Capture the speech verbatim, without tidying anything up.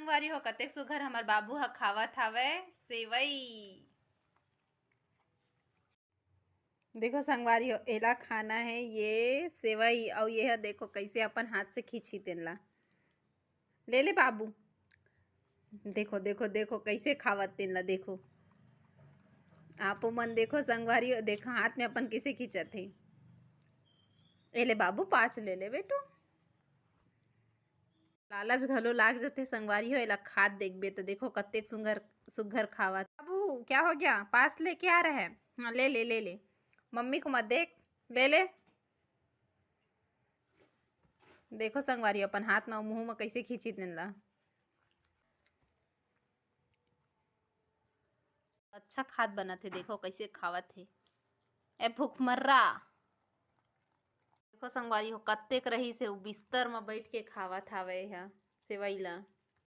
संगवारी हो, कतेक सुघर हमर बाबू ह खावत हावय सेवई। देखो संगवारी हो, एला खाना है ये सेवई, अउ ये ह देखो कैसे अपन हाथ से खींची तेन ला। ले ले बाबू, देखो, देखो, देखो कैसे खावत तेन ला, देखो। आपो मन देखो संगवारी हो, देखो हाथ में अपन कैसे खींचत हे। ए ले बाबू, पाँच ले ले बेटू। लालच घलो लाग जथे संगवारी हो, एला खात देखबे त देखो कतेक सुंदर सुघर खावत। बाबू, क्या हो गया? पाँच लेके आ रहा है? हाँ, ले ले, ले ले। मम्मी को मत देख, ले ले। देखो संगवारी, अपन हाथ में मुंह में कैसे खींची तेन ला। अच्छा खात बनत हे, देखो कैसे खावत हे। ए भूखमर्रा। देखो संगवारी हो, कत्तेक रहीस हे, उ बिस्तर म बैठ के खावत हावय ह सेवई ला।